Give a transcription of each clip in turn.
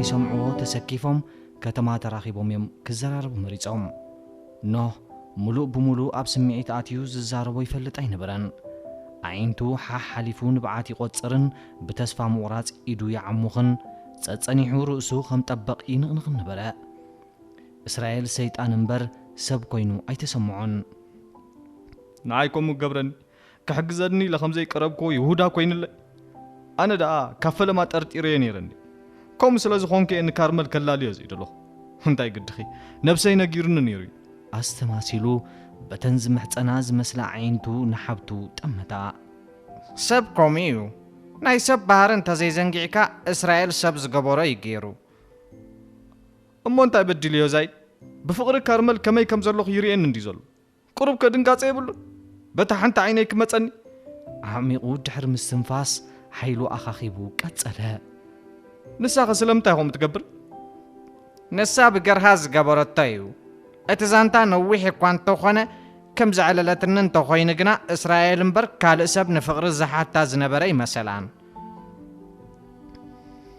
ይሰምዕዎ ተሰኪፎም ከተማ ተራኺቦም እዮም ክዘራረቡ መሪጾም። ኖህ ምሉእ ብምሉእ ኣብ ስምዒት ኣትዩ ዝዛረቦ ይፈልጥ ኣይነበረን። ኣዒንቱ ሓሕ ሓሊፉ ንብዓት ይቖጽርን ብተስፋ ምቑራጽ ኢዱ ይዓሙኽን ጸጸኒሑ ርእሱ ከም ጠበቕ ይንቕንቕን ነበረ። እስራኤል ሰይጣን እምበር ሰብ ኮይኑ ኣይተሰምዖን። ንዓይ ከምኡ ገብረኒ፣ ክሕግዘኒ ኢለ ከም ዘይቀረብክዎ ይሁዳ ኮይኑለይ። ኣነ ደኣ ካብ ፈለማ ጠርጢረዮ ነይረ እንዴ። ከምኡ ስለ ዝኾንኩ እየ ንካርመል ከላልዮ ዘይደለኹ። እንታይ ግድኺ፣ ነብሰይ ነጊሩኒ ነይሩ እዩ። ኣስተማሲሉ በተን ዝምሕጸና ዝመስላ ኣዒንቱ ንሓብቱ ጠመታ። ሰብ ከምኡ እዩ። ናይ ሰብ ባህሪ እንተዘይዘንጊዕካ እስራኤል ሰብ ዝገበሮ እዩ ገይሩ። እሞ እንታይ በዲልዮ ዛይድ? ብፍቕሪ ካርመል ከመይ ከም ዘለኹ ይርእየኒ እንዲ ዘሎ። ቁሩብ ከ ድንጋጸ የብሉን? በታ ሓንቲ ዓይነይ ክመጸኒ። ዓሚቑ ድሕሪ ምስትንፋስ ሓይሉ ኣኻኺቡ ቀጸለ። ንሳኸ ስለምንታይ ከምኡ ትገብር? ንሳ ብገርሃ ዝገበረቶ እዩ። እቲ ዛንታ ነዊሕ እኳ እንተኾነ፣ ከም ዘዕለለትኒ እንተኾይኑ ግና እስራኤል እምበር ካልእ ሰብ ንፍቕሪ ዝሓታ ዝነበረ ይመሰላን።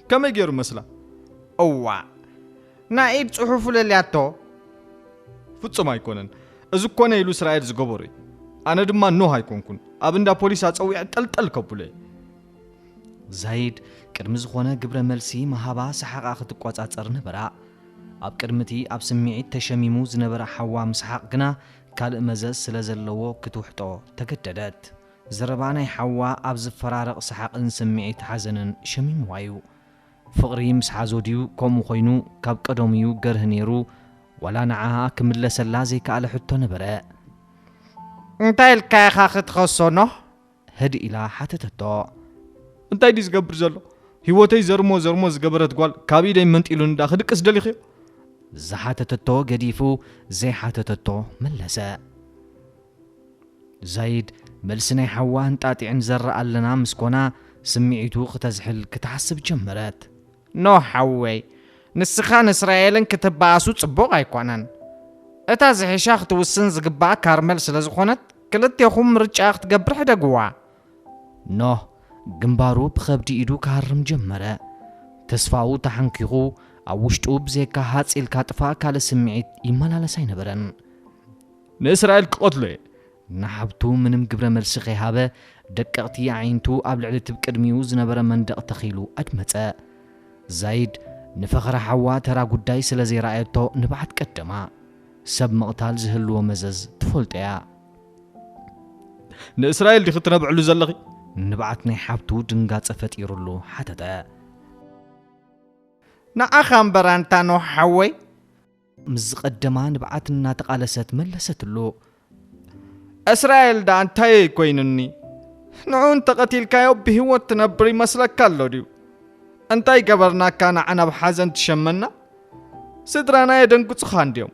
ከመይ ገይሩ መስላ? እዋ፣ ናይ ኢድ ጽሑፉ ለልያቶ። ፍጹም ኣይኮነን። እዚ ኮነ ኢሉ እስራኤል ዝገበሮ እዩ። ኣነ ድማ ኖህ ኣይኮንኩን። ኣብ እንዳ ፖሊስ ኣጸዊዐ ጠልጠል ከብሎ እየ። ዛይድ ቅድሚ ዝኾነ ግብረ መልሲ ምሃባ ሰሓቓ ክትቆጻጸር ነበራ። ኣብ ቅድሚ እቲ ኣብ ስምዒት ተሸሚሙ ዝነበረ ሓዋ ምስሓቕ ግና ካልእ መዘዝ ስለ ዘለዎ ክትውሕጦ ተገደደት። ዘረባ ናይ ሓዋ ኣብ ዝፈራረቕ ሰሓቕን ስምዒት ሓዘንን ሸሚምዋ እዩ። ፍቕሪ ምስ ሓዞ ድዩ ከምኡ ኮይኑ ካብ ቀደሙ እዩ ገርህ ነይሩ፣ ዋላ ንዓኣ ክምለሰላ ዘይከኣለ ሕቶ ነበረ። እንታይ ኢልካ ኢኻ ክትኸሶ ኖህ? ህድእ ኢላ ሓተተቶ። እንታይ ድዩ ዝገብር ዘሎ? ህይወተይ ዘርሞ ዘርሞ ዝገበረት ጓል ካብ ኢደይ መንጢሉኒ ደኣ ክድቅስ ደሊኽዮ? ዝሓተተቶ ገዲፉ ዘይሓተተቶ መለሰ። ዛይድ መልሲ ናይ ሓዋ እንጣጢዕን ዘረኣለና ምስ ኮና ስምዒቱ ክተዝሕል ክትሓስብ ጀመረት። ኖህ ሓወይ፣ ንስኻን እስራኤልን ክትበኣሱ ጽቡቕ ኣይኮነን። እታ ዝሕሻ ክትውስን ዝግባኣ ካርመል ስለ ዝኾነት ክልቴኹም ምርጫ ክትገብር ሕደግዋ። ኖህ ግንባሩ ብኸብዲ ኢዱ ክሃርም ጀመረ። ተስፋኡ ተሓንኪኹ ኣብ ውሽጡ ብዘይካ ሃጽ ኢልካ ጥፋእ ካልእ ስምዒት ይመላለስ ኣይነበረን። ንእስራኤል ክቐትሎ እየ። ንሓብቱ ምንም ግብረ መልሲ ከይሃበ ደቀቕቲ ኣዒንቱ ኣብ ልዕሊ እቲ ብቅድሚኡ ዝነበረ መንደቕ ተኺሉ ኣድመጸ። ዛይድ ንፈኸራ ሓዋ ተራ ጉዳይ ስለ ዘይረኣየቶ ንብዓት ቀደማ። ሰብ ምቕታል ዝህልዎ መዘዝ ትፈልጦ እያ። ንእስራኤል ዲኺ ትነብዕሉ ዘለኺ? ንብዓት ናይ ሓብቱ ድንጋጸ ፈጢሩሉ ሓተተ። ንዓኻ እምበር ኣንታ ኖህ ሓወይ። ምስ ዝቐደማ ንብዓት እናተቓለሰት መለሰትሉ። እስራኤል ደኣ እንታይ ኮይኑኒ? ንዑ እንተቐቲልካዮ ብህይወት ትነብር ይመስለካ ኣሎ ድዩ? እንታይ ገበርናካ ንዓ ናብ ሓዘን ትሸመና? ስድራና የደንግጹኻ እንድዮም።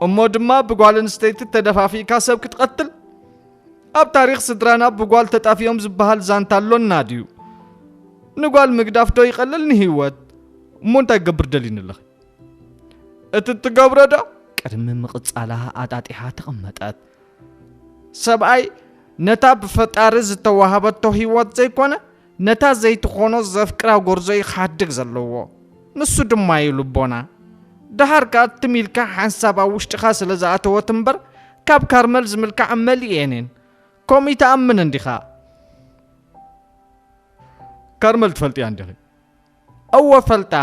እሞ ድማ ብጓል ኣንስተይቲ ተደፋፊእካ ሰብ ክትቐትል? ኣብ ታሪኽ ስድራና ብጓል ተጣፊኦም ዝበሃል ዛንታ ኣሎና ድዩ? ንጓል ምግዳፍ ዶ ይቐልል ንህይወት? እሞ እንታይ ክገብር ደልዩኒ ኣለኺ? እቲ እትገብሮ ዶ? ቅድሚ ምቕጻላ ኣጣጢሓ ተቐመጠት። ሰብኣይ ነታ ብፈጣሪ ዝተዋህበቶ ህይወት ዘይኮነ፣ ነታ ዘይትኾኖ ዘፍቅራ ጎርዞ እዩ ክሓድግ ዘለዎ። ንሱ ድማ እዩ ልቦና። ደሓር ከኣ ትም ኢልካ ሓንሳብ ኣብ ውሽጥኻ ስለ ዝኣተወት እምበር፣ ካብ ካርመል ዝምልካዕ መሊኤን እየን። ከምኡ ይትኣምን እንዲኻ? ካርመል ትፈልጥያ እንዲኺ? እወ ፈልጣ።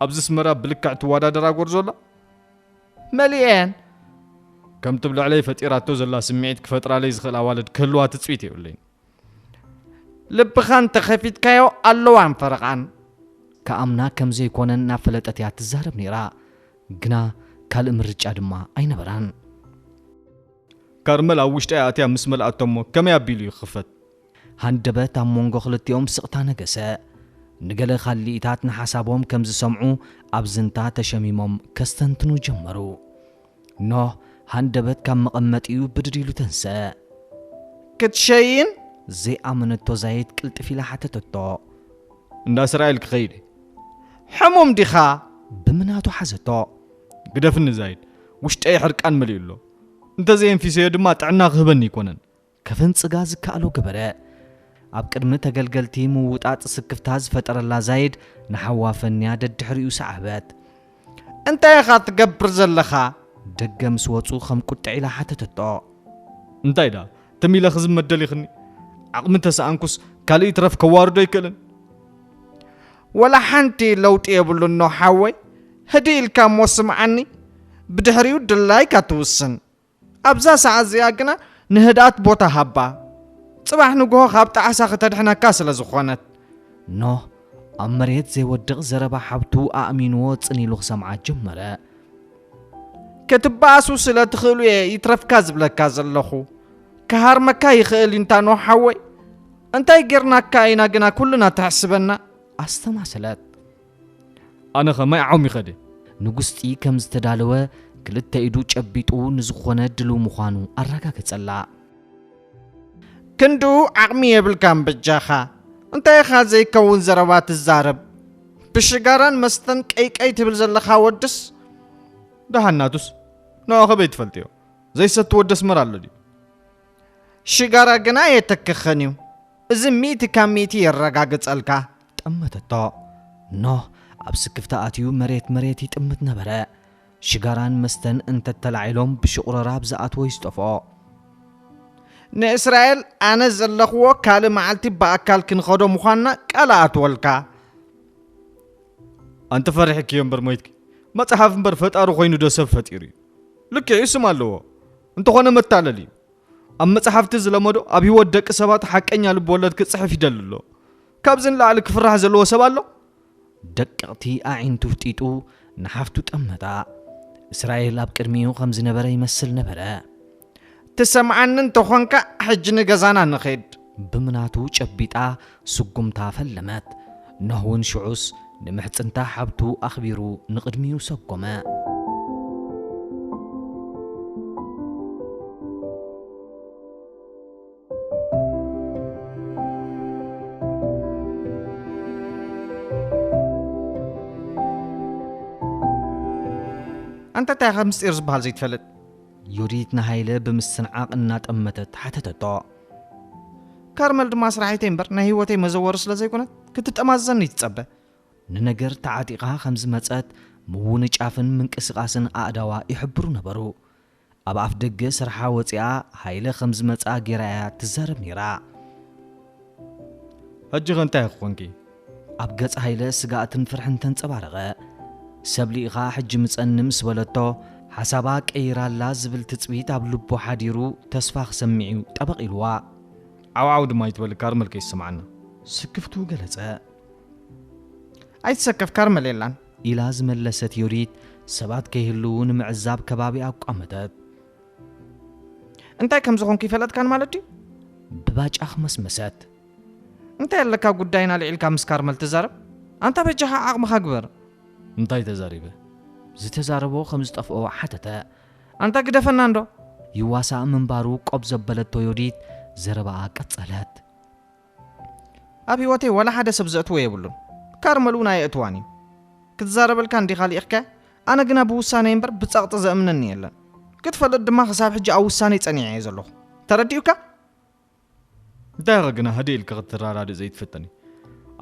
ኣብዚ ኣስመራ ብልክዕ ትወዳደራ ጎርዞ ኣላ? መሊኤን። ከምቲ ኣብ ልዕለይ ፈጢራቶ ዘላ ስምዒት ክፈጥራለይ ዝኽእል ኣዋልድ ክህልዋ ትጽቢት የብለይን። ልብኻ እንተኸፊትካዮ ኣለዋን ፈረቓን። ክኣምና ከም ዘይኮነ እናፈለጠት እያ ትዛረብ ነይራ። ግና ካልእ ምርጫ ድማ ኣይነበራን። ካርመል ኣብ ውሽጠይ ኣትያ ምስ መልኣቶ እሞ ከመይ ኣቢሉ እዩ ክኽፈት? ሃንደበት ኣብ መንጎ ክልቲኦም ስቕታ ነገሰ። ንገለ ካልኢታት ንሓሳቦም ከም ዝሰምዑ ኣብ ዝንታ ተሸሚሞም ከስተንትኑ ጀመሩ። ኖህ ሃንደበት ካብ መቐመጢኡ ብድድ ኢሉ ተንስአ። ክትሸይን? ዘይኣመነቶ ዛይድ ቅልጥፍ ኢላ ሓተተቶ። እንዳ እስራኤል ክኸይድ እየ። ሕሙም ዲኻ? ብምናቱ ሓዘቶ። ግደፍኒ ዛይድ፣ ውሽጠይ ሕርቃን መሊኡ ኣሎ። እንተዘየንፊሰዮ ድማ ጥዕና ክህበኒ ኣይኮነን። ከፈንጽጋ ዝከኣሎ ገበረ። ኣብ ቅድሚ ተገልገልቲ ምውጣጥ ስክፍታ ዝፈጠረላ ዛይድ ንሓዋ ፈንያ ደድሕሪኡ ሰዓበት። እንታይ ኢኻ ትገብር ዘለኻ? ደገ ምስ ወጹ ከም ቁጥዕ ኢላ ሓተተቶ። እንታይ ደኣ ትም ኢለ ክዝመት ደሊኽኒ? ዓቕሚ እንተሰኣንኩስ ካልእ ይትረፍ ከዋርዶ ኣይክእልን። ወላ ሓንቲ ለውጢ የብሉን ኖህ ሓወይ። ህድእ ኢልካ እሞ ስምዓኒ። ብድሕሪኡ ድላይካ ትውስን። ኣብዛ ሰዓት እዚኣ ግና ንህድኣት ቦታ ሃባ። ጽባሕ ንግሆ ካብ ጣዕሳ ክተድሕነካ ስለ ዝኾነት። ኖህ ኣብ መሬት ዘይወድቕ ዘረባ ሓብቱ ኣእሚንዎ ጽን ኢሉ ክሰምዓ ጀመረ። ክትበኣሱ ስለ ትኽእሉ እየ ይትረፍካ ዝብለካ ዘለኹ። ክሃርመካ ይኽእል እዩ እንታ ኖህ ሓወይ። እንታይ ጌርናካ ኢና ግና ኩልና ተሕስበና? ኣስተማሰለት። ኣነ ኸማይ ዓቕሚ ይኸደ። ንጉስጢ ከም ዝተዳለወ ክልተ ኢዱ ጨቢጡ ንዝኾነ ድልው ምዃኑ ኣረጋገጸላ። ክንድኡ ዓቕሚ የብልካን በጃኻ። እንታይ ኢኻ ዘይከውን ዘረባ ትዛረብ? ብሽጋራን መስተን ቀይቀይ ትብል ዘለኻ ወድስ? ደሓን ናቱስ ንዕኡ ኸበይ ትፈልጥዮ? ዘይሰቲ ወዲ ኣስመራ ኣሎ ድዩ? ሽጋራ ግና የተክኸን እዩ። እዚ ሚእቲ ካብ ሚእቲ የረጋግጸልካ። ጠመተቶ። ኖህ ኣብ ስክፍታ ኣትዩ መሬት መሬት ይጥምት ነበረ። ሽጋራን መስተን እንተተላዒሎም ብሽቑረራብ ዝኣትዎ ይስጠፍኦ። ንእስራኤል ኣነ ዘለኽዎ ካልእ መዓልቲ ብኣካል ክንኸዶ ምዃንና ቃል ኣኣትወልካ። ኣንተ ፈሪሕኪዮ እምበር ሞይትኪ። መጽሓፍ እምበር ፈጣሪ ኮይኑ ዶ ሰብ ፈጢሩ እዩ? ልክዕ እዩ ስም ኣለዎ። እንተኾነ መታለል እዩ። ኣብ መጽሓፍቲ ዝለመዶ ኣብ ህይወት ደቂ ሰባት ሓቀኛ ልብ ወለድ ክጽሕፍ ይደሊ ኣሎ። ካብዚ ንላዕሊ ክፍራሕ ዘለዎ ሰብ ኣሎ? ደቀቕቲ ኣዒንቱ ፍጢጡ ንሓፍቱ ጠመታ። እስራኤል ኣብ ቅድሚኡ ከም ዝነበረ ይመስል ነበረ። ትሰምዓኒ እንተኾንካ ሕጂ ንገዛና ንኸይድ። ብምናቱ ጨቢጣ ስጉምታ ፈለመት። ኖህ እውን ሽዑስ ንምሕጽንታ ሓብቱ ኣኽቢሩ ንቕድሚኡ ሰጎመ። ኣንታ እንታይ ኢኻ ምስጢር ዝበሃል ዘይትፈልጥ? ዮዲት ንሃይለ ብምስትንዓቕ እናጠመተት ሓተተቶ። ካርመል ድማ ስራሒተይ እምበር ናይ ህይወተይ መዘወሪ ስለ ዘይኮነት ክትጠማዘኒ ትጸበ። ንነገር ተዓጢቓ ከም ዝመጸት ምውንጫፍን ምንቅስቓስን ኣእዳዋ ይሕብሩ ነበሩ። ኣብ ኣፍ ደገ ስርሓ ወጺኣ ሃይለ ከም ዝመጽኣ ጌራ እያ ትዛረብ ነይራ። ሕጂ ኸ እንታይ ክኾንኪ? ኣብ ገጽ ሃይለ ስጋኣትን ፍርሕን ተንጸባረቐ። ሰብ ልኢኻ ሕጂ ምጸኒ ምስ በለቶ፣ ሓሳባ ቀይራላ ዝብል ትጽቢት ኣብ ልቡ ሓዲሩ ተስፋ ክሰምዕ እዩ ጠበቕ ኢልዋ። ዓው ዓው ድማ ኣይትበሊ ካርመል ከይሰምዓና። ስክፍቱ ገለጸ። ኣይትሰከፍ ካርመል የላን። ኢላ ዝመለሰት ዮዲት ሰባት ከይህልዉ ንምዕዛብ ከባቢ ኣቋመተት። እንታይ ከም ዝኾንኩ ይፈለጥካን ማለት ድዩ? ብባጫ ክመስመሰት። እንታይ ኣለካ ጉዳይና ልዒልካ ምስ ካርመል ትዛረብ? ኣንታ በጃኻ ዓቕምኻ ግበር። እንታይ ተዛሪበ? ዝተዛረቦ ከም ዝጠፍኦ ሓተተ። ኣንታ ግደፈና እንዶ። ይዋሳእ ምንባሩ ቆብ ዘበለቶ ዮዲት ዘረባኣ ቀጸለት። ኣብ ህይወተይ ዋላ ሓደ ሰብ ዘእትዎ የብሉን። ካርመል እውን ኣየእትዋን እዩ። ክትዛረበልካ እንዲኻ ልኢኽካ? ኣነ ግና ብውሳነይ እምበር ብጸቕጢ ዘእምነኒ የለን። ክትፈልጥ ድማ ክሳብ ሕጂ ኣብ ውሳነይ ጸኒዐ እየ ዘለኹ። ተረዲኡካ? እንታይ ኢኻ ግና ህድእ ኢልካ ክትረዳድእ ዘይትፍተኒ?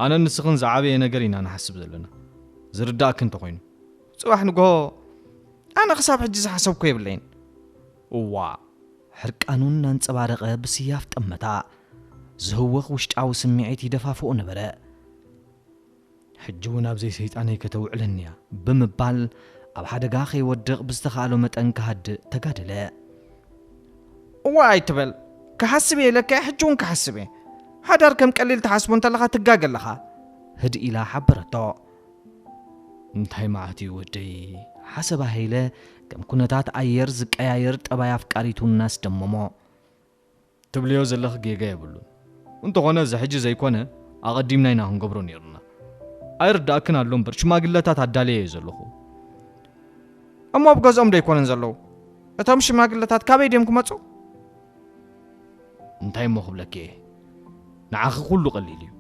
ኣነን ንስኽን ዝዓበየ ነገር ኢና ንሓስብ ዘለና። ዝርዳእኪ እንተኾይኑ። ጽባሕ ንግሆ ኣነ ክሳብ ሕጂ ዝሓሰብኩ የብለይን። እዋ። ሕርቃኑ እናንጸባረቐ ብስያፍ ጠመታ። ዝህወኽ ውሽጣዊ ስምዒት ይደፋፍኦ ነበረ። ሕጂ እውን ኣብዘይ ሰይጣነይ ከተውዕለኒ እያ። ብምባል ኣብ ሓደጋ ከይወድቕ ብዝተኻእሎ መጠን ክሃድእ ተጋደለ። እዋ ኣይትበል፣ ክሓስብ እየ ኢለካ ሕጂ እውን ክሓስብ እየ። ሓዳር ከም ቀሊል ትሓስቦ እንተለኻ ትጋገ ኣለኻ። ህድእ ኢላ ሓበረቶ። እንታይ ማለት እዩ ወደይ? ሓሰባ ሃይለ ከም ኩነታት ኣየር ዝቀያየር ጠባይ ኣፍቃሪቱ እናስደመሞ። ትብልዮ ዘለኺ ጌጋ የብሉን። እንተኾነ እዚ ሕጂ ዘይኮነ ኣቐዲምና ኢና ክንገብሮ ነይሩና። ኣይርዳእክን ኣሎ እምበር ሽማግለታት ኣዳልየ እየ ዘለኹ። እሞ ኣብ ገዝኦም ዶ ኣይኮነን ዘለዉ? እቶም ሽማግለታት ካበይ ድዮም ክመጹ? እንታይ እሞ ክብለኪ እየ? ንዓኺ ኩሉ ቀሊል እዩ።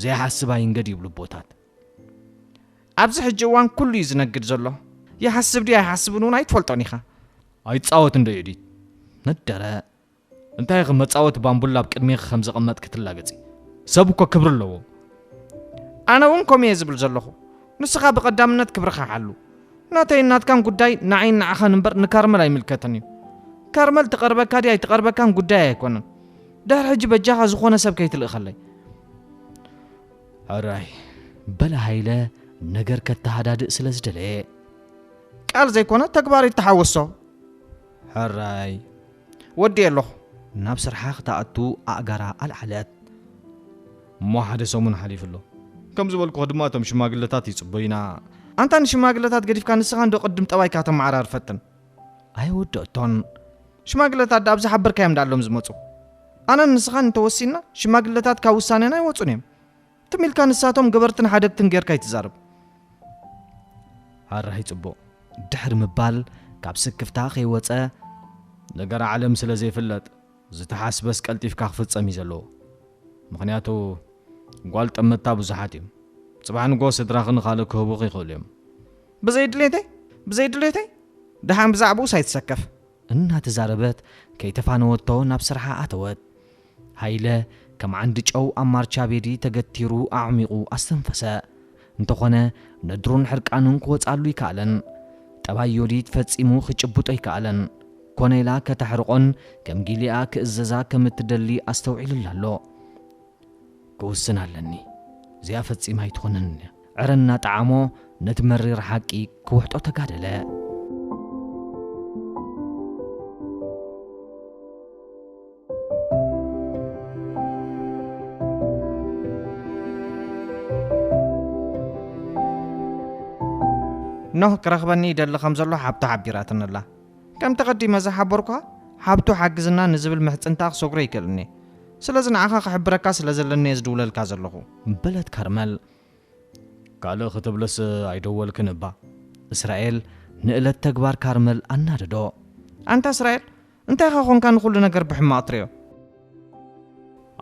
ዘይሓስብ ኣይንገድ ይብሉ ኣቦታት። ኣብዚ ሕጂ እዋን ኩሉ እዩ ዝነግድ ዘሎ። ይሓስብ ድዩ ኣይሓስብን እውን ኣይትፈልጦን ኢኻ። ኣይጻወት እንዶ ዮዲት። ነደረ። እንታይ ኢኺ መጻወቲ ባምቡላ ኣብ ቅድሜኺ ከም ዘቐመጥኪ ትላገጺ? ሰብ እኮ ክብሪ ኣለዎ። ኣነ እውን ከምኡ እየ ዝብል ዘለኹ። ንስኻ ብቐዳምነት ክብርኻ ሓሉ። ናተይን ናትካን ጉዳይ ንዓይን ንዓኻን እምበር ንካርመል ኣይምልከትን እዩ። ካርመል ትቐርበካ ድያ ኣይትቐርበካን ጉዳይ ኣይኮነን። ድሕሪ ሕጂ በጃኻ ዝኾነ ሰብ ከይትልእኸለይ። ሕራይ፣ በለ ሃይለ ነገር ከተሃዳድእ ስለ ዝደለየ። ቃል ዘይኮነ ተግባር ይተሓወሶ። ሕራይ። ወዲ ኣለኹ። ናብ ስርሓ ክትኣቱ ኣእጋራ ኣልዓለት። እሞ ሓደ ሰሙን ሓሊፉ ኣሎ። ከም ዝበልኩ ድማ እቶም ሽማግለታት ይጽበዩና። ኣንታ ንሽማግለታት ገዲፍካ ንስኻ እንዶ ቅድም ጠባይካ ተመዓራር ፈትን። ኣይወደእቶን። ሽማግለታት ደኣ ኣብ ዝሓበርካዮም ደኣሎም ዝመጹ። ኣነን ንስኻን እንተወሲንና ሽማግለታት ካብ ውሳኔና ኣይወጹን እዮም። ትም ኢልካ ንሳቶም ገበርትን ሓደግትን ጌርካ ኣይትዛረብ። ኣራይ ጽቡቕ። ድሕሪ ምባል ካብ ስክፍታ ከይወጸ፣ ነገር ዓለም ስለ ዘይፍለጥ ዝተሓስበስ ቀልጢፍካ ክፍጸም እዩ ዘለዎ። ምኽንያቱ ጓል ጠመትታ ብዙሓት እዮም። ጽባሕ ንጎ ስድራኽን ካልእ ክህቡኺ ይኽእሉ እዮም። ብዘይ ድሌተይ፣ ብዘይ ድሌተይ፣ ደሓን ብዛዕባኡስ ኣይትሰከፍ። እናተዛረበት ከይተፋነወቶ ናብ ስርሓ ኣተወት። ሃይለ ከም ዓንዲ ጨው ኣብ ማርቻ ቤዲ ተገቲሩ ኣዕሚቑ ኣስተንፈሰ። እንተኾነ ነድሩን ሕርቃኑን ክወጻሉ ኣይከኣለን። ጠባይ ዮዲት ፈጺሙ ክጭብጦ ኣይከኣለን። ኮነ ኢላ ከተሕርቖን ከም ጊሊኣ ክእዘዛ ከም እትደሊ ኣስተውዒሉላ ኣሎ። ክውስን ኣለኒ። እዚኣ ፈጺማ ኣይትኾነንን እያ። ዕረ እናጠዓሞ ነቲ መሪር ሓቂ ክውሕጦ ተጋደለ። ኖህ ክረኽበኒ ይደሊ ከም ዘሎ ሓብቱ ሓቢራትኒ ኣላ። ከም ተቐዲመ ዝሓበርኳ፣ ሓብቱ ሓግዝና ንዝብል ምሕጽንታ ክሰግሮ ይክእልኒ። ስለዚ ንዓኻ ክሕብረካ ስለ ዘለኒ እየ ዝድውለልካ ዘለኹ። በለት ካርመል። ካልእ ክትብልስ ኣይደወልክን እባ? እስራኤል ንእለት ተግባር ካርመል ኣናደዶ። ኣንታ እስራኤል፣ እንታይ ኢኻ ኾንካ ንኹሉ ነገር ብሕማቕ ትርእዮ?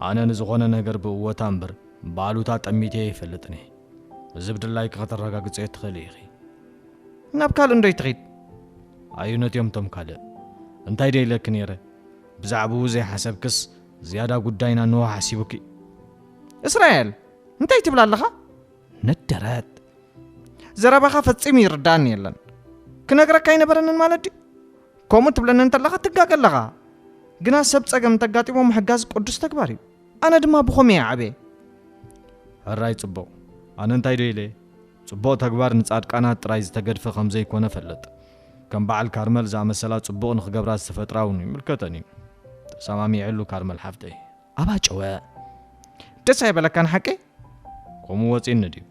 ኣነ ንዝኾነ ነገር ብእወታ እምበር ብኣሉታ ጠሚተ ይፈልጥን እየ። እዚ ብድላይኪ ከተረጋግጽዮ ትኽእሊ ኢኺ። ናብ ካልእ እንዶ ይትኺድ? ኣዩነት እዮም እቶም ካልእ? እንታይ ደይ ኢለኪ ነይረ? ብዛዕባኡ ዘይሓሰብክስ ዝያዳ ጉዳይና ንዋ ሓሲቡኪ። እስራኤል፣ እንታይ ትብል ኣለኻ? ነደረት። ዘረባኻ ፈጺሙ ይርዳእኒ የለን። ክነግረካ ኣይነበረንን ማለት ድዩ? ከምኡ ትብለኒ እንተለኻ ትጋገ ኣለኻ። ግና ሰብ ጸገም እንተጋጢሞ ምሕጋዝ ቅዱስ ተግባር እዩ። ኣነ ድማ ብኸምኡ እየ ዓብየ። ሕራይ ጽቡቕ። ኣነ እንታይ ዶ ኢለ? ጽቡቕ ተግባር ንጻድቃናት ጥራይ ዝተገድፈ ከም ዘይኮነ ፈልጥ። ከም በዓል ካርመል ዝኣመሰላ ጽቡቕ ንኽገብራ ዝተፈጥራ እውን ይምልከተን እዩ። ተሰማሚዐሉ ካርመል ሓፍተይ። ኣባጨወ። ደስ ኣይበለካን ሓቀይ? ከምኡ ወጺኒ ድዩ?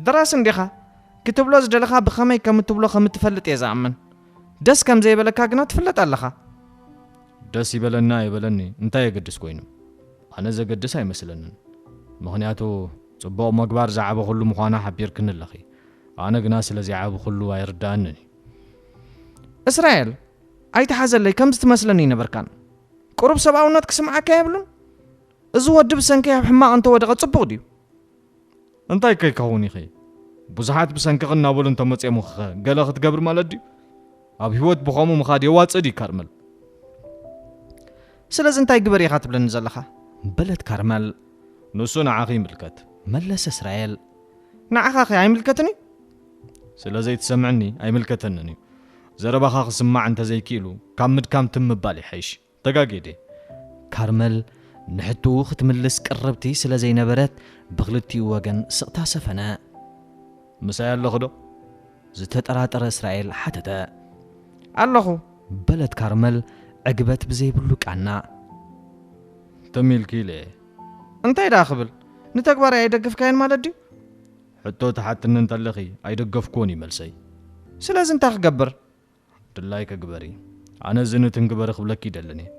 ደራሲ እንዲኻ። ክትብሎ ዝደለኻ ብኸመይ ከም እትብሎ ከም እትፈልጥ እየ ዝኣምን። ደስ ከም ዘይበለካ ግና ትፍለጥ ኣለኻ። ደስ ይበለኒ ኣይበለኒ እንታይ የገድስ ኮይኑ? ኣነ ዘገድስ ኣይመስለንን። ምኽንያቱ ጽቡቕ ምግባር ዝዓበኹሉ ምዃና ሓቢርክኒ ኣለኺ። ኣነ ግና ስለ ዘይዓበኹሉ ኣይርድኣንን እዩ። እስራኤል፣ ኣይትሓዘለይ፣ ከምዚ ትመስለኒ ኣይነበርካን። ቁሩብ ሰብኣውነት ክስምዓካ የብሉን? እዚ ወዲ ብሰንከይ ኣብ ሕማቕ እንተወደቐ ጽቡቕ ድዩ? እንታይ ከይከውን ኢኺ? ብዙሓት ብሰንክኺ እናበሉ እንተመጽኦምኺኸ ገለ ክትገብሪ ማለት ድዩ? ኣብ ህይወት ብኸምኡ ምኻድ የዋጽእ ድዩ ካርመል? ስለዚ እንታይ ግበር ኢኻ ትብለኒ ዘለኻ? በለት ካርመል። ንሱ ንዓኺ ይምልከት። መለሰ እስራኤል። ንዓኻኸ ኣይምልከትን እዩ? ስለ ዘይትሰምዕኒ ኣይምልከተንን እዩ። ዘረባኻ ክስማዕ እንተዘይክኢሉ ካብ ምድካም ትም ምባል ይሓይሽ። ተጋግየ ድየ? ካርመል ንሕቶኡ ክትምልስ ቅርብቲ ስለ ዘይነበረት ብኽልቲኡ ወገን ስቕታ ሰፈነ። ምሳይ ኣለኺ ዶ? ዝተጠራጠረ እስራኤል ሓተተ። ኣለኹ። በለት ካርመል ዕግበት ብዘይብሉ ቃና። ትም ኢልኪ ኢለ እየ። እንታይ ደኣ ክብል? ንተግባረይ ኣይደገፍካዮን ማለት ድዩ? ሕቶ ትሓትኒ እንተለኺ ኣይደገፍኩዎን እዩ መልሰይ። ስለዚ እንታይ ክገብር? ድላይኪ ግበሪ። ኣነ እዚ ንትን ግበሪ ክብለኪ ይደልን እየ።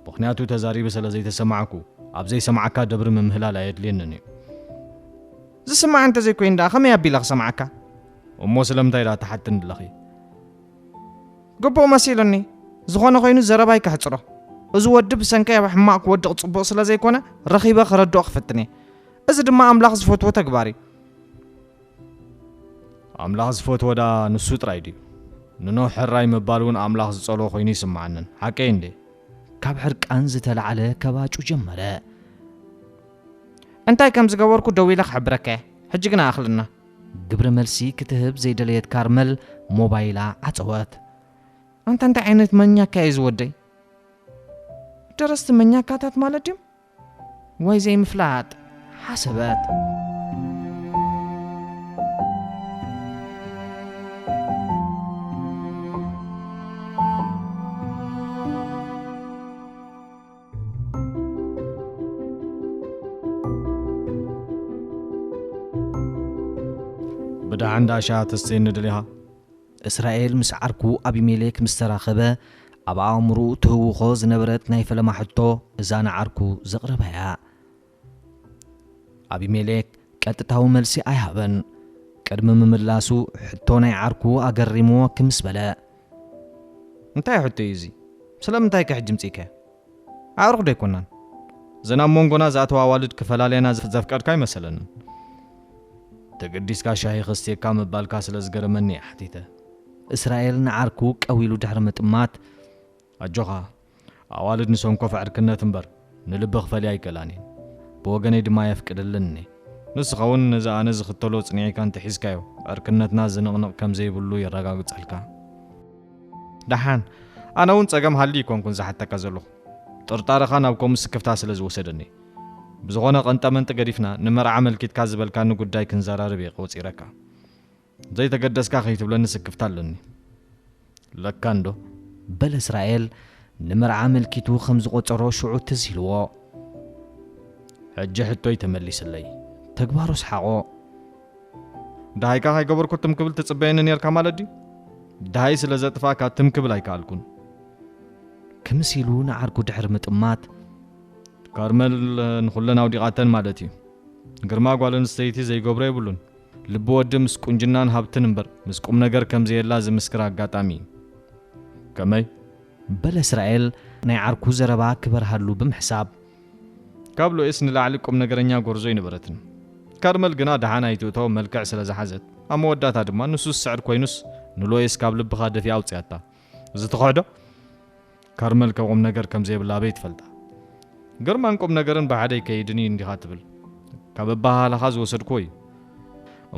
ምኽንያቱ ተዛሪበ ስለ ዘይተሰማዕኩ ኣብ ዘይሰማዓካ ደብሪ ምምህላል ኣየድልየንን እዩ። ዝስማዕ እንተዘይኮይኑ ደኣ ከመይ ኣቢለ ክሰምዓካ? እሞ ስለምንታይ ደኣ ትሓትኒ ኣለኺ? ግቡእ መሲሉኒ። ዝኾነ ኮይኑ ዘረባይ ከሕጽሮ። እዚ ወዲ ብሰንከይ ኣብ ሕማቕ ክወድቕ ጽቡቕ ስለ ዘይኮነ ረኺበ ከረድኦ ክፍትን እየ። እዚ ድማ ኣምላኽ ዝፈትዎ ተግባር እዩ። ኣምላኽ ዝፈትዎ ደኣ ንሱ ጥራይ ድዩ? ንኖህ ሕራይ ምባል እውን ኣምላኽ ዝጸልኦ ኮይኑ ይስምዓንን። ሓቀይ እንዴ? ካብ ሕርቃን ዝተላዕለ ከባጩ ጀመረ። እንታይ ከም ዝገበርኩ ደው ኢለ ክሕብረካ እየ። ሕጂ ግና ኣኽልና። ግብረ መልሲ ክትህብ ዘይደለየት ካርመል ሞባይላ ዓጸወት። ኣንታ እንታይ ዓይነት መኛካ እዩ ዝወደይ? ደረስቲ መኛካታት ማለት ድዮም? ወይ ዘይምፍላጥ? ሓሰበት። ብደሓን ዳኣ ሻሂ ተስተየኒ ደሊኻ? እስራኤል ምስ ዓርኩ ኣቢሜሌክ ምስ ተራኸበ፣ ኣብ ኣእምሮኡ ትህውኾ ዝነበረት ናይ ፈለማ ሕቶ እዛ ንዓርኩ ዘቕረባ እያ። ኣቢሜሌክ ቀጥታዊ መልሲ ኣይሃበን። ቅድሚ ምምላሱ፣ ሕቶ ናይ ዓርኩ ኣገሪምዎ ክምስ በለ። እንታይ ሕቶ እዩ እዚ? ስለምንታይ ከ ሕጂ ምጺእከ? ኣዕሩኽ ዶ ኣይኮናን? እዘን ኣብ መንጎና ዝኣተዋ ኣዋልድ ክፈላልያና ዘፍ-፣ ዘፍቀድካ ኣይመሰለንን። ተገዲስካ ሻሂ ከስትየካ ምባልካ ስለ ዝገረመኒ እየ ሓቲተ። እስራኤል ንዓርኩ ቀዊሉ ድሕሪ ምጥማት፣ ኣጆኻ፣ ኣዋልድ ንሰንኮፍ ዕርክነት እምበር ንልቢ ክፈልያ ኣይክእላን እየን። ብወገነይ ድማ የፍቅድልን እየ። ንስኻ እውን ነዚ ኣነ ዝኽተሎ ጽኒዕካ እንተሒዝካዮ፣ ዕርክነትና ዝንቕንቕ ከም ዘይብሉ የረጋግጸልካ። ደሓን፣ ኣነ እውን ጸገም ሃልዩ ኣይኮንኩን ዝሓተካ ዘለኹ። ጥርጣረኻ ናብ ከምኡ ስክፍታ ስለ ዝወሰደኒ። ብዝኾነ ቀንጠመንጢ ገዲፍና ንመርዓ ኣመልኪትካ ዝበልካኒ ጉዳይ ክንዘራረብ እየ ቆጺረካ። ዘይተገደስካ ከይትብለኒ ስክፍታ ኣለኒ። ለካ እንዶ። በለ እስራኤል ንመርዓ ኣመልኪቱ ከም ዝቖጸሮ ሽዑ ትዝ ኢልዎ። ሕጂ ሕቶይ ተመሊስለይ። ተግባሩ ሰሓቖ። ደሃይካ ከይገበርኩ ትም ክብል ትጽበየኒ ኔርካ ማለት ድዩ? ደሃይ ስለ ዘጥፋእካ ትም ክብል ኣይከኣልኩን። ክምስ ኢሉ ንዓርኩ ድሕሪ ምጥማት። ካርመል ንኹለን ኣውዲቓተን ማለት እዩ። ግርማ ጓል ኣንስተይቲ ዘይገብሮ የብሉን። ልቢ ወዲ ምስ ቁንጅናን ሃብትን እምበር ምስ ቁም ነገር ከም ዘየላ ዝምስክር ኣጋጣሚ እዩ። ከመይ? በለ እስራኤል ናይ ዓርኩ ዘረባ ክበርሃሉ ብምሕሳብ። ካብ ሎኤስ ንላዕሊ ቁም ነገረኛ ጎርዞ ኣይነበረትን። ካርመል ግና ደሓን ኣይትእቶ መልክዕ ስለ ዝሓዘት፣ ኣብ መወዳእታ ድማ ንሱ ዝስዕር ኮይኑስ ንሎኤስ ካብ ልብኻ ደፊኣ ኣውጽኣታ። እዚ ትኽሕዶ? ካርመል ከ ቁም ነገር ከም ዘይብላ ኣበይ ትፈልጣ? ግርማን ቁም ነገርን ብሓደ ይከይድን እዩ እንዲኻ ትብል። ካብ ኣበሃህላኻ ዝወሰድኩዎ እዩ።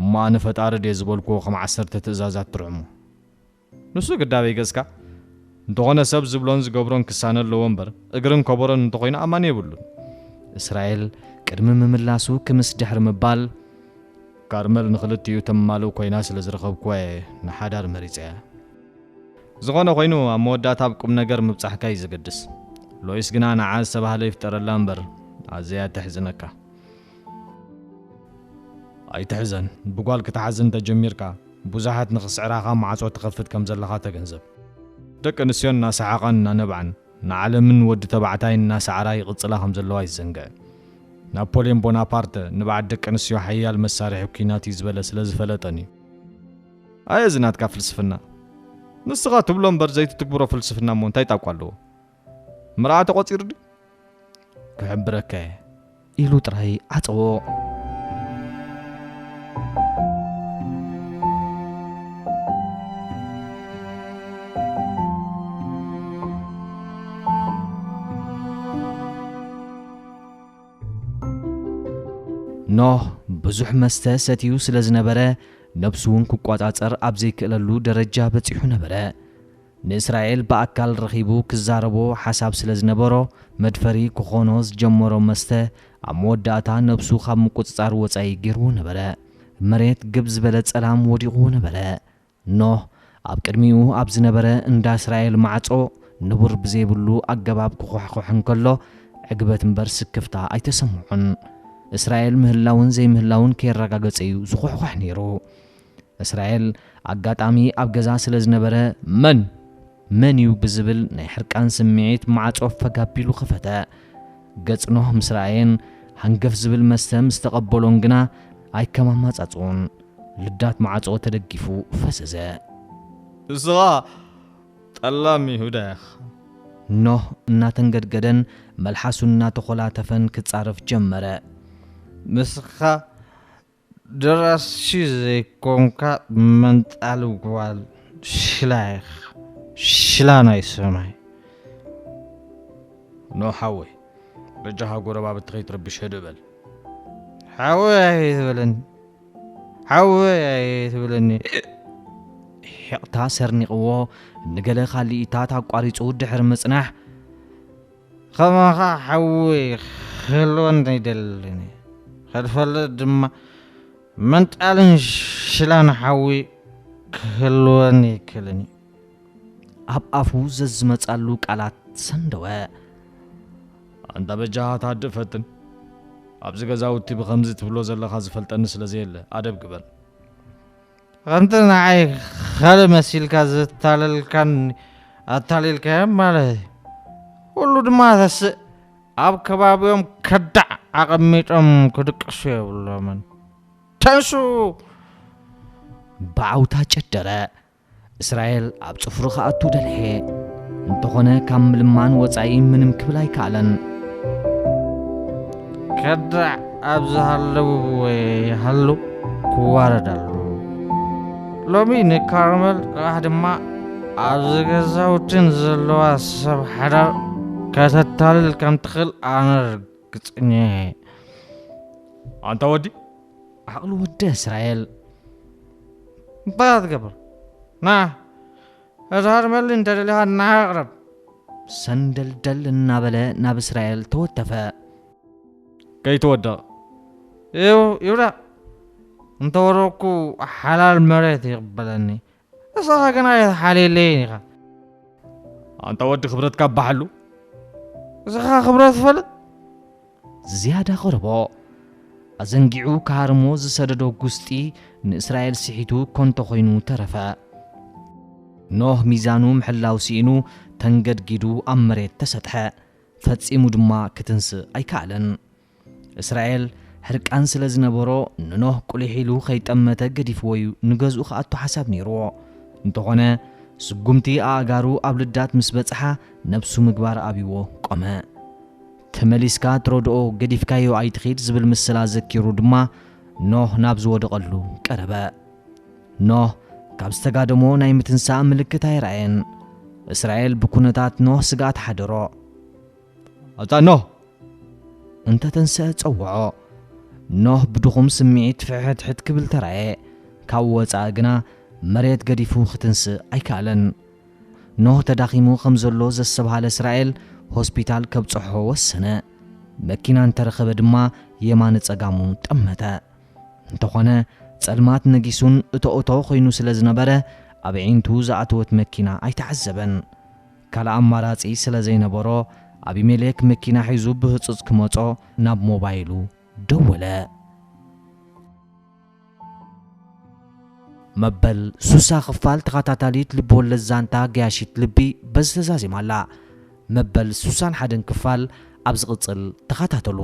እሞ ኣነ ፈጣሪ ድየ ዝበልኩዎ ከም ዓሰርተ ትእዛዛት ትርዕሞ። ንሱ ግዳበይ ገጽካ። እንተኾነ ሰብ ዝብሎን ዝገብሮን ክሳነ ኣለዎ እምበር፣ እግርን ከበሮን እንተኾይኑ ኣማን የብሉን። እስራኤል ቅድሚ ምምላሱ ክምስ ድሕሪ ምባል። ካርመል ንኽልቲኡ ተማልእ ኮይና ስለ ዝረኸብኩዋ እየ ንሓዳር መሪጸያ። ዝኾነ ኮይኑ ኣብ መወዳእታ ኣብ ቁም ነገር ምብጻሕካ እዩ ዘገድስ። ሎይስ ግና ንዓ ዝተባህለ ይፍጠረላ እምበር ኣዘያ ተሕዝነካ። ኣይትሕዘን፣ ብጓል ክትሓዝን ተጀሚርካ ብዙሓት ንኽስዕራኻ ማዕጾ ትኸፍት ከም ዘለኻ ተገንዘብ። ደቂ ኣንስትዮን እናሰሓቓን እናነብዓን ንዓለምን ወዲ ተባዕታይን እናሰዓራ ይቕጽላ ከም ዘለዋ ኣይትዘንግዕ። ናፖልዮን ቦናፓርተ ንብዓት ደቂ ኣንስትዮ ሓያል መሳርሒ ኲናት እዩ ዝበለ ስለ ዝፈለጠን እዩ። ኣየ እዚ ናትካ ፍልስፍና። ንስኻ ትብሎ እምበር ዘይትትግብሮ ፍልስፍና እሞ እንታይ ጣቋ ኣለዎ? መርዓ ተቖጺሩ ድዩ? ክሕብረካ እየ ኢሉ ጥራይ ዓጸዎ። ኖህ ብዙሕ መስተ ሰትዩ ስለ ዝነበረ፣ ነብሱ እውን ክቆጻጸር ኣብ ዘይክእለሉ ደረጃ በጺሑ ነበረ። ንእስራኤል ብኣካል ረኺቡ ክዛረቦ ሓሳብ ስለ ዝነበሮ፣ መድፈሪ ክኾኖ ዝጀመሮ መስተ ኣብ መወዳእታ ነብሱ ካብ ምቁጽጻር ወጻኢ ገይርዎ ነበረ። መሬት ግብ ዝበለ ጸላም ወዲቕዎ ነበረ። ኖህ ኣብ ቅድሚኡ ኣብ ዝነበረ እንዳ እስራኤል ማዕጾ ንቡር ብዘይብሉ ኣገባብ ክኹሕኩሕ እንከሎ፣ ዕግበት እምበር ስክፍታ ኣይተሰምዖን። እስራኤል ምህላውን ዘይምህላውን ከየረጋገጸ እዩ ዝኹሕኩሕ ነይሩ። እስራኤል ኣጋጣሚ ኣብ ገዛ ስለ ዝነበረ፣ "መን? መን እዩ?" ብዝብል ናይ ሕርቃን ስምዒት ማዕጾ ፈግ ኣቢሉ ከፈተ። ገጽ ኖህ ምስ ረኣየን፣ ሃንገፍ ዝብል መስተ ምስ ተቐበሎን ግና ኣይከማማጻጽኡን። ልዳት ማዕጾ ተደጊፉ ፈዘዘ። "ንስኻ ጠላም ይሁዳ ኢኻ!" ኖህ እናተንገድገደን መልሓሱ እናተኾላተፈን ክጻረፍ ጀመረ። "ንስኻ ደራሲ ዘይኮንካ መንጣሊ ጓል ሽላ ኢኻ። ሽላ ናይ ሰማይ!" "ኖህ ሓወይ፣ በጃኻ ጎረባብቲ ከይትረብሽ ህድእ በል። ሓወይ ኣይትበለኒ፣ ሓወይ ኣይትበለኒ። ሒቕታ ሰርኒቕዎ፣ ንገለ ካልኢታት ኣቋሪጹ ድሕሪ ምጽናሕ፣ ከማኻ ሓወይ ክህልወኒ ኣይደልን እየ። ከድፈልጥ ድማ መንጣልን ሽላን ሓዊ ክህልወኒ ኣይክእልን እዩ። ኣብ ኣፉ ዘዝመጻሉ ቃላት ሰንደወ። ኣንታ በጃኻ ታድእ ፈትን። ኣብዚ ገዛውቲ ብኸምዚ ትብሎ ዘለኻ ዝፈልጠኒ ስለ ዘየለ፣ ኣደብ ግበር። ከምቲ ንዓይ ኸል መሲልካ ዘታለልካን ኣታሊልካዮም ማለት እዩ። ኩሉ ድማ ተስእ ኣብ ከባቢኦም ከዳዕ ኣቐሚጦም ክድቅሱ የብሎምን። ተንሱ! ብዓውታ ጨደረ። እስራኤል ኣብ ጽፍሩ ክኣቱ ደልሔ። እንተኾነ ካብ ምልማን ወጻኢ ምንም ክብል ኣይከኣለን። ከዳዕ ኣብ ዝሃለውዎ ይሃሉ ክዋረድ ኣለዎ። ሎሚ ንካርመል ጽባሕ ድማ ኣብዚ ገዛውትን ዘለዋ ሰብ ሓዳር ከተታልል ከም ትኽእል ኣነ ርግጽኛ እየ። ኣንታ ወዲ፣ ዓቕሊ ወዲ እስራኤል። እንታይ ትገብር? ና፣ እዛ ሃርመሊ እንተ ደሊኻ ንዓይ ኣቕርብ። ሰንደልደል እናበለ ናብ እስራኤል ተወተፈ። ከይትወድቕ። ይው-፣ ይውዳቕ። እንተወረኩ ሓላል መሬት ይቕበለኒ። ንስኻ ግና የተሓልየለይን ኢኻ። ኣንታ ወዲ ክብረትካ ኣባሓሉ። ንስኻ ክብረት ትፈልጥ? ዝያዳ ቐረቦ። ኣዘንጊዑ ክሃርሞ ዝሰደዶ ጉስጢ ንእስራኤል ስሒቱ ኮንቶ ኮይኑ ተረፈ። ኖህ ሚዛኑ ምሕላው ስኢኑ ተንገድጊዱ ኣብ መሬት ተሰጥሐ። ፈጺሙ ድማ ክትንስእ ኣይከኣለን። እስራኤል ሕርቃን ስለ ዝነበሮ ንኖህ ቁሊሕ ኢሉ ከይጠመተ ገዲፍዎ እዩ ንገዝኡ ክኣቱ ሓሳብ ነይርዎ። እንተኾነ ስጉምቲ ኣእጋሩ ኣብ ልዳት ምስ በጽሓ ነብሱ ምግባር ኣብይዎ ቆመ። ተመሊስካ ትረድኦ ገዲፍካዮ ኣይትኺድ ዝብል ምስላ ዘኪሩ ድማ ኖህ ናብ ዝወደቐሉ ቀረበ። ኖህ ካብ ዝተጋደሞ ናይ ምትንሳእ ምልክት ኣይረኣየን። እስራኤል ብኩነታት ኖህ ስግኣት ሓደሮ። ኣታ ኖህ! እንተ ተንስአ ጸውዖ። ኖህ ብድኹም ስምዒት ፍሕትሕት ክብል ተራእየ። ካብ ወጻኢ ግና መሬት ገዲፉ ክትንስእ ኣይከኣለን። ኖህ ተዳኺሙ ከም ዘሎ ዘስተብሃለ እስራኤል ሆስፒታል ከብጽሖ ወሰነ። መኪና እንተረኸበ ድማ የማነ ጸጋሙ ጠመተ። እንተኾነ ጸልማት ነጊሱን እቶ እቶ ኮይኑ ስለ ዝነበረ ኣብ ኣዒንቱ ዝኣተወት መኪና ኣይተዓዘበን። ካልእ ኣማራጺ ስለ ዘይነበሮ ኣቢሜሌክ መኪና ሒዙ ብህጹጽ ክመጾ ናብ ሞባይሉ ደወለ። መበል ሱሳ ክፋል ተኸታታሊት ልብወለድ ዛንታ ገያሺት ልቢ በዚ ተዛዚማ ኣላ። መበል ሱሳን ሓደን ክፋል ኣብ ዝቕጽል ተኸታተሉ።